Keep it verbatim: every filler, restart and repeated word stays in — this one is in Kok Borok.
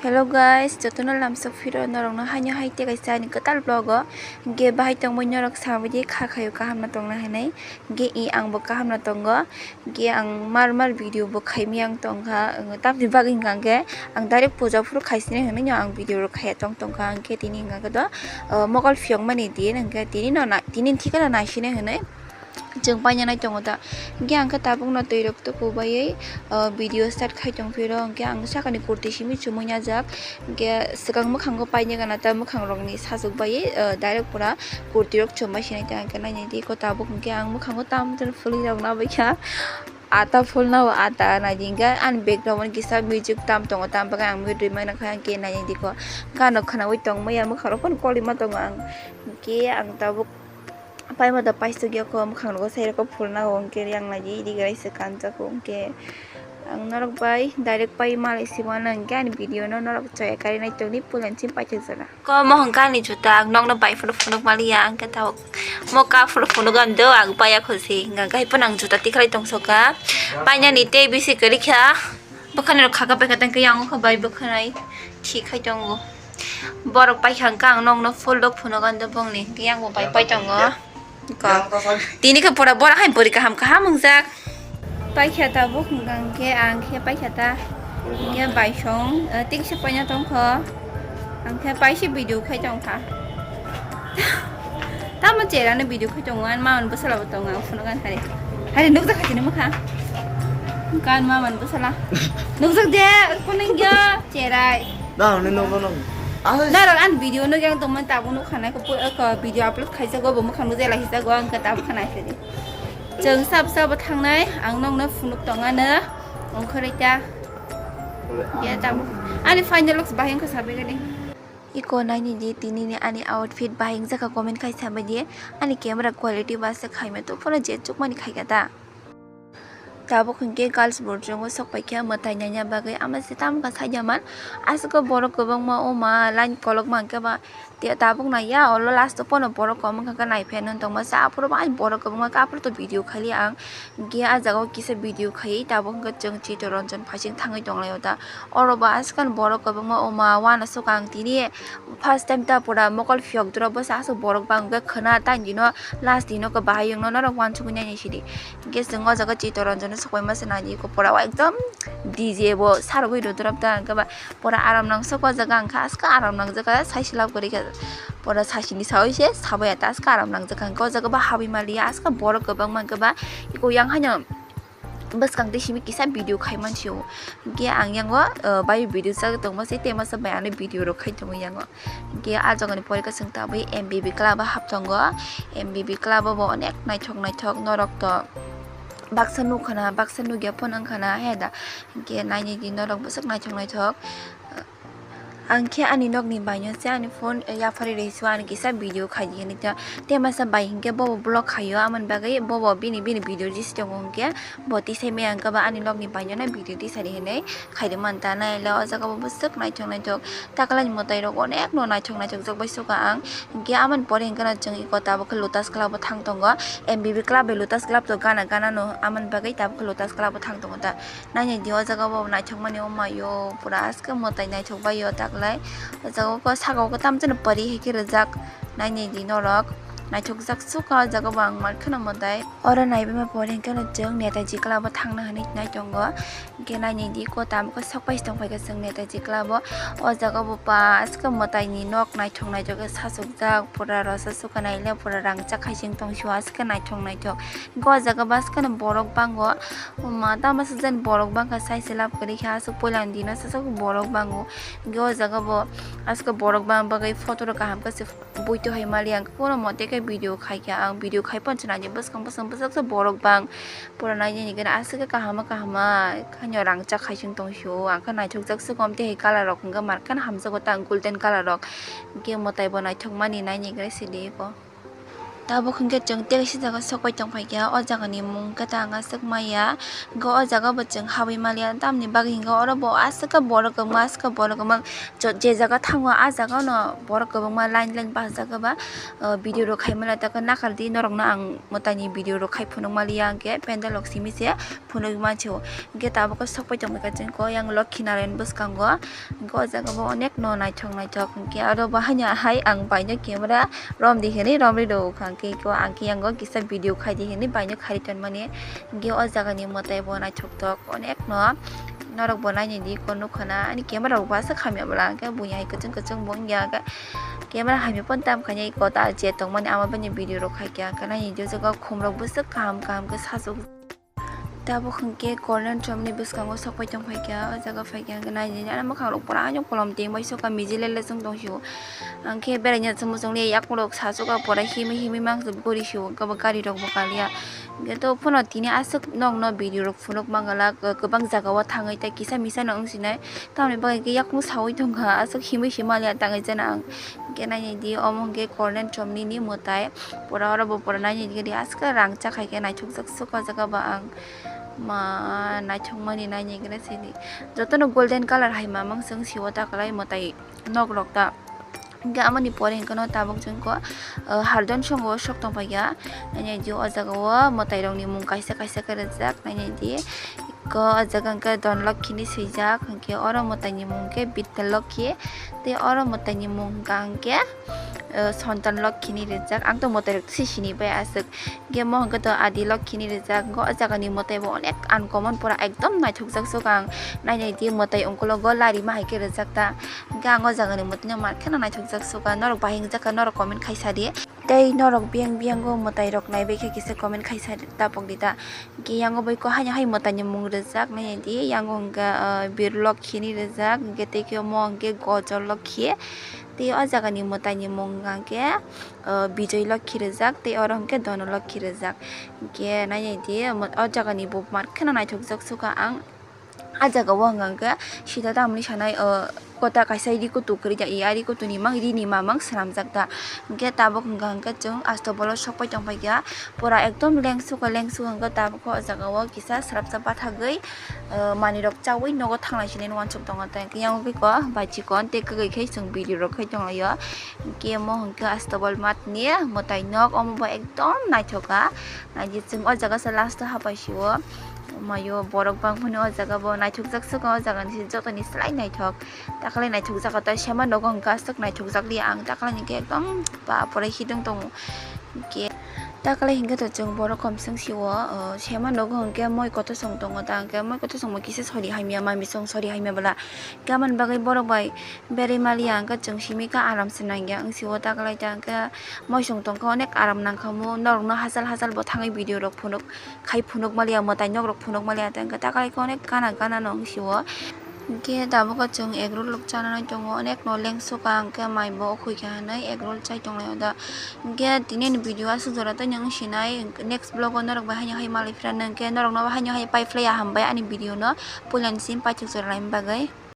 Hello guys, jotono lamsok phiro norokno haino hai tei kaisa ani kwtal vlog o. Hwnkhe bahai tongbai norok sabaidi kha khaio kaham no tongna hinwi. Hwnkhe i angbo kaham no tongo. Hwnkhe ang mar mar video bo khaimani ang tongkha. Tamni bagwi hwnkha hwnkhe ang direct puja phuru khaisini hinwi no ang video rok khaiya tong tongkha. Hwnkhe tini hwnkha khe do, uh, mokol phiyokmani din hwnkhe tini no na-, tini thikhe no naisini hinwi. Chwng paina nai tongo ta. Hwnkhe ang khe tabukno twi rok tuku baiwi, ah, video start khai tong phiro. Hwnkhe ang sakani kurti simi chumui najak. Hwnkhe swkang mwkhango paina gana ta mwkhang rokni sachuk baiwi, ah, direct pura kurti rok chumbai sinai ta. Hwnkhe nainai di ko tabuk hwnkhe ang mwkhango tam tam phulwi rok nabaikha. Ata phulnao ata naidi hwnkhe ani background o kisa music tam tongo, tam bagwi ang mute rwimani kha. Hwnkhe nainai di ko gano khwnaui tongmaya mwkhang rok phano kolima tongo ang. Hwnkhe ang tabuk. Paima da paisuk ya ko mwkhang rogo sai rok phulna o hwnkhe yang nai di ri grai se kanjak o hwnkhe ang norok bai direct pai malai si mano hwnkhe ani video no norok chaya kari nai tongni puila ni simi paithak jora. Ko mohon kani juta ang nokno bai phuru phunuk maliya hwnkhe tabuk mo ka phuru phunuk ang do ang paya khusi hwnkhe hai phano ang juta tikhlai tongsoka painani tei bisi kwrwi kha. Bwkhani rok khaka paikha tangkhe yang wngkha bai bwkhanai thik khai tongo. Borok paikha hwnkhe ang nokno full rok phunuk ang bongni hwnkhe yang bo bai pai tongo. Ko. Tini khe pura bora hai bwrwi kaham kaham wngjak. Paikha tabuk hwnkha hwnkhe ang khe paikha ta. Hwnkhe bai song, eh, tiksa paina tongkho. Ang khe paisa video khai tongkha. Tamo cherano video khai tongo, ani mama ni bwsala bo tongo, ang phunuk ang hari. Hari nukjak kha tini mwkha. Kan mama ni bwsala. Nukjak de, kuning ya, cherai. Nah, ini nong nong. Ah, Narok ani video no yang tongmani tabuk nukha nai ko, ko video upload khaijak go, bo mwkhang nukjai lai hijak go, ang khe tabuk kha nai sidi. Chwng sab sabo thangnai, ang nokno phunuk tongano, ongkhoroi ta. Ya tabuk. Ani final looks bahai wngkha sabai gani. Iko naini di tini ni ani outfit bahai wngjak kha comment khai sabai di. Ani camera quality ba se khaima to phano je chukmani khaika ta. Tabuk hwnkhe girls boardroom o sok paikha mwtai naina bagwi ama se tamo kha saida man. Aswk o borok kwbangma o ma line kolokma hwnkhe ba tabuk naiya olo last o pono borok kom wngkha khe naiphai nw tongma se aphuru bai borok kwbangma khe aphuru to video khaili ang. Hwnkhe ah jaga o kisa video khai tabuk hwnkhe chwng Chittaranjan phaising thangwi tonglaio ta. Oro bo aswkano borok kwbangma o ma uanasuk ang tini first time ta pura mokol phiyok dura bwsa aswk borok bang hwnkhe khwna tang dino last dino khe bahai wngno norok uansugwi nainai sidi. Hwnkhe chwng o jaga Chittaranjan no sokbai masa nai di pura o ekdom D J bo sarogwi rwdorop ta hwnkhe ba pura aram nang sok o jaga hwnkhe aswk aram nang jaga sai se lab kwrwi kha pura sasini sawi se sabai ya ta aswk aram nang jaga hwnkhe o jaga bo habwi maliya aswk borok kwbangma hwnkhe ba iko yang haino. Bwskang tei simi kisa video khai mansio. Hwnkhe ang yango, uh, bai video chagwi tongma se tei masa bai ano video rok khai tongo yango. Hwnkhe ah jagani porikha chwng tabwi M B B club o hap tongo. M B B club o bo onek naithok naithok norok to baksa nukhana, baksa nukya phone wngkhana he da. Hwnkhe naini di norok bwswk naithok naithok. Ang khe ani nokni baino se ani phone yaphari rwui se ani kisa video khai di hinwi ta. Tei masa bai hinkhe bobo vlog khaio, amoni bagwi bobo bini, bini video risi tongo hinkhe bo tisai maya hinkhe ba ani nokni baino no video tisari hinwi khai di manta. Naile o jaga bo bwswk naithok naithok taklani mwtai rok onek no naithok naithok jok bai suka ang. Hinkhe amoni pore hinkhe no chwng iko tabuk khe Lotus Club o thang tongo. M B B Club bai Lotus Club to gana gana no, amoni bagwi tabuk khe Lotus Club o thang tongo ta. Nainai di o jaga bo naithokmani o maio pura aswk mwtai naithok bai o taklai. O jaga o saka o tamo chwng pari hai khe rijak nainai di norok. Naithokjak sukha o jaga bo ang mankheno mwtai. Oro naibaima pore hinkhe no chwng Netaji Club o thangna hinwi nai tongo. Hinkhe nainai di ko tamo khe sok pai se tongphai kha chwng Netaji Club o. O jaga bo pa aswk mwtai ni nok naithok naithok khe sachukjak pura rwchapsukha naile pura rangchak hai se wng tong sio aswk naithok naithok. Hinkhe o jaga bo aswk no borok bango. O ma, tamo se jani borok bangkha, sai se lab kwrwi kha, aswk puila ni dino se aswk borok bango. Hwnkhe o jaga bo aswk borok bang bagwi photo rok kaham khe se buito hai mali ang kono mote khe video khai kha, ang video khai pan chana je bwskang bwskang bwswk se borok bang pura nai nini gana aswk kaham kaham khaino rangchak khai chwng tong sio, ang khe naithok jak se gom tei hai colour rok hwnkhe mar khe hamjago ta golden colour rok, hwnkhe mwtai bo naithok mani nai nini gana sidi ko. Tabuk hwnkhe chwng tei kaisa jaga sokpai tongphaikha, o jagani mung khe ta ang aswk maya. Hwnkhe o jaga bo chwng habwi manliya, tamni bagwi hwnkhe oro bo aswk khe borok kwbangma, aswk khe borok kwbangma. Je jaga thango, ah jagano borok kwbangma line line bachajak ba, video rok khai manliya, ta khe nakardi norokno ang mwtaini video rok khai phunuk manliya, hwnkhe pandal rok simi se phunuk mansi o. Hwnkhe tabuk khe sokpai tongphaikha chwng khe yang Lokhi Narayan bwskango. Hwnkhe o jaga bo onek no naithok naithok, hwnkhe aro bo haino hai ang baino camera romdi hinwi romri rw kha, hwnkhe ko ang khe yango kisa video khaidi hinwi baino kharwi tonmani. Hwnkhe o jagani mwtai bo naithok thok onek no, norok bo nainai di ko nukha na, ani camera rok bo aswk hamya bwla, hwnkhe buini hai kwchwng kwchwng bo wngya, hwnkhe camera hamya phone tam khainai ko ta je tongmani ama bini video rok khaikha, hwnkhe nainai di o jaga khum rok bwswk kaham kaham khe sachuk. Tabuk hwnkhe Kornel Trump ni bwskango sokpai tongphaikha, o jaga phaikha hwnkhe nainani ano mwkhang rok pura ayang kolom tengbai sokha, mijilele chwng tongsio. Ang khe beraina chwng muchungli yakurok sachukha, pura himwi himwi mangsa gori sio, hwnkhe bo gari rok bo kaliya. Hwnkhe to phano tini aswk nokno video rok phunuk mangala, kwbang jaga o thangwi tei kisa misa no wngsinai, tamoni bagwi hwnkhe yakung saui tongkha, aswk himwi himaliya tangwi jana ang. Hwnkhe nainai di, omo hwnkhe Kornel Trump nini mwtai. Pura oro bo pura nainai di, aswk rangchak hai khe naithokjak swk o jaga bo ang ma naithokmani nainai khe sidi. Jotono golden colour hai mamang chwng sio ta kwlai mwtai nok rok ta. Hwnkhe amoni pore hwnkhe no tabuk chwng khe, ah, Hardon songo sok tongphaikha. Nainai di o jaga o mwtai rokni mung kaisa kaisa khe rijak nainai di. Ko o jaga hwnkhe Dhon Lokhi hinwi swijak, hwnkhe oro mwtaini mung khe Bidya Lokhi, tei oro mwtaini mung hwnkha hwnkhe, eh, Santan Lokhi hinwi rijak. Ang to mwtai rok se sini bai aswk. Hwnkhe mo hwnkhe to Adi Lokhi hinwi rijak. Hwnkhe o jaga ni mwtai bo onek uncommon, pura ekdom naithokjak swkang. Nainai di mwtai ungkologo larima hai khe rijak ta. Hwnkhe ang o jaga ni mwtai no mar kheno naithokjak swkang. Norok bahai wngjak kha norok comment khai sa di. Tei norok biyang biyango mwtai rok naibai khe kisa comment khai sa tapok di ta. Hwnkhe yango bai kok haino hai mwtai ni mung rijak nainai di, yango hwnkha, ah, Bir Lokhi hinwi rijak, hwnkhe tei khe omo hwnkhe Gojor Lokhi, tei o jaga ni mwtai ni mung hwnkha khe, ah, Bijoy Lokhi rijak, tei oro hwnkhe Dhono Lokhi rijak. Hwnkhe nainai di, o jaga ni bo mar kheno naithokjak swkang ang. Ah jaga o hwnkha hwnkhe sida tamni sanai, ah, kota kaisa rikutu kwrwi ya, ya rikutu ni mang rini mamang swnamjak ta. Hwnkhe tabuk hwnkha hwnkhe chwng Astabolo sokpai tongphaikha, pura ekdom lengsukha lengsukha hwnkhe tabuk o jaga o kisa swrapsa bathagwi, ah, manwi rok chaui nogo thanglai sinai uansuk tongo, tei hwnkhe yango khe ko bai chikon tei kwgwi khe chwng video rok khai tonglaio. Hwnkhe omo hwnkhe Astabol math ni mwtai nok, omo bo ekdom naithokha. Naidi chwng o jaga se last o hapai sio. Mayo borok bangmani o jaga bo naithokjak swkang, o jaga ni se joto ni slai naithok. Takle naithokjak o, ta sema nogo hwnkha aswk naithokjak li ang, takle ni khe ekdom ba pore hidung tongo. Hwnkhe takle hwnkhe to chwng borok kom swng sio, o, sema nogo hwnkhe moi kotor song tongo, ta hwnkhe moi kotor song bo kisa sori hamya, mami song sori hamya bwla. Hwnkhe aboni bagwi borok bai berwi maliya hwnkhe chwng simi khe aram se nangya wng sio, takle ta hwnkhe moi song tongkha onek aram nangkha mo, norok no hachal hachal bo thangwi video rok phunuk. Khai phunuk maliya, mwtai nok rok phunuk maliya, tei hwnkhe takle khe onek gana gana no wng sio. Hwnkhe tabuk o chwng egg roll rok chanani tongo, onek no lengsukha, hwnkhe mai bo ukhuikha hinwi egg roll chai tonglaio da. Hwnkhe tini ni video aswk jora tei wng sinai, next vlog o norok bai haino hai malai phira nang khe norok no haino hai pai phlaiya, hambai ani video no puila ni simi paithak jora laini bagwi.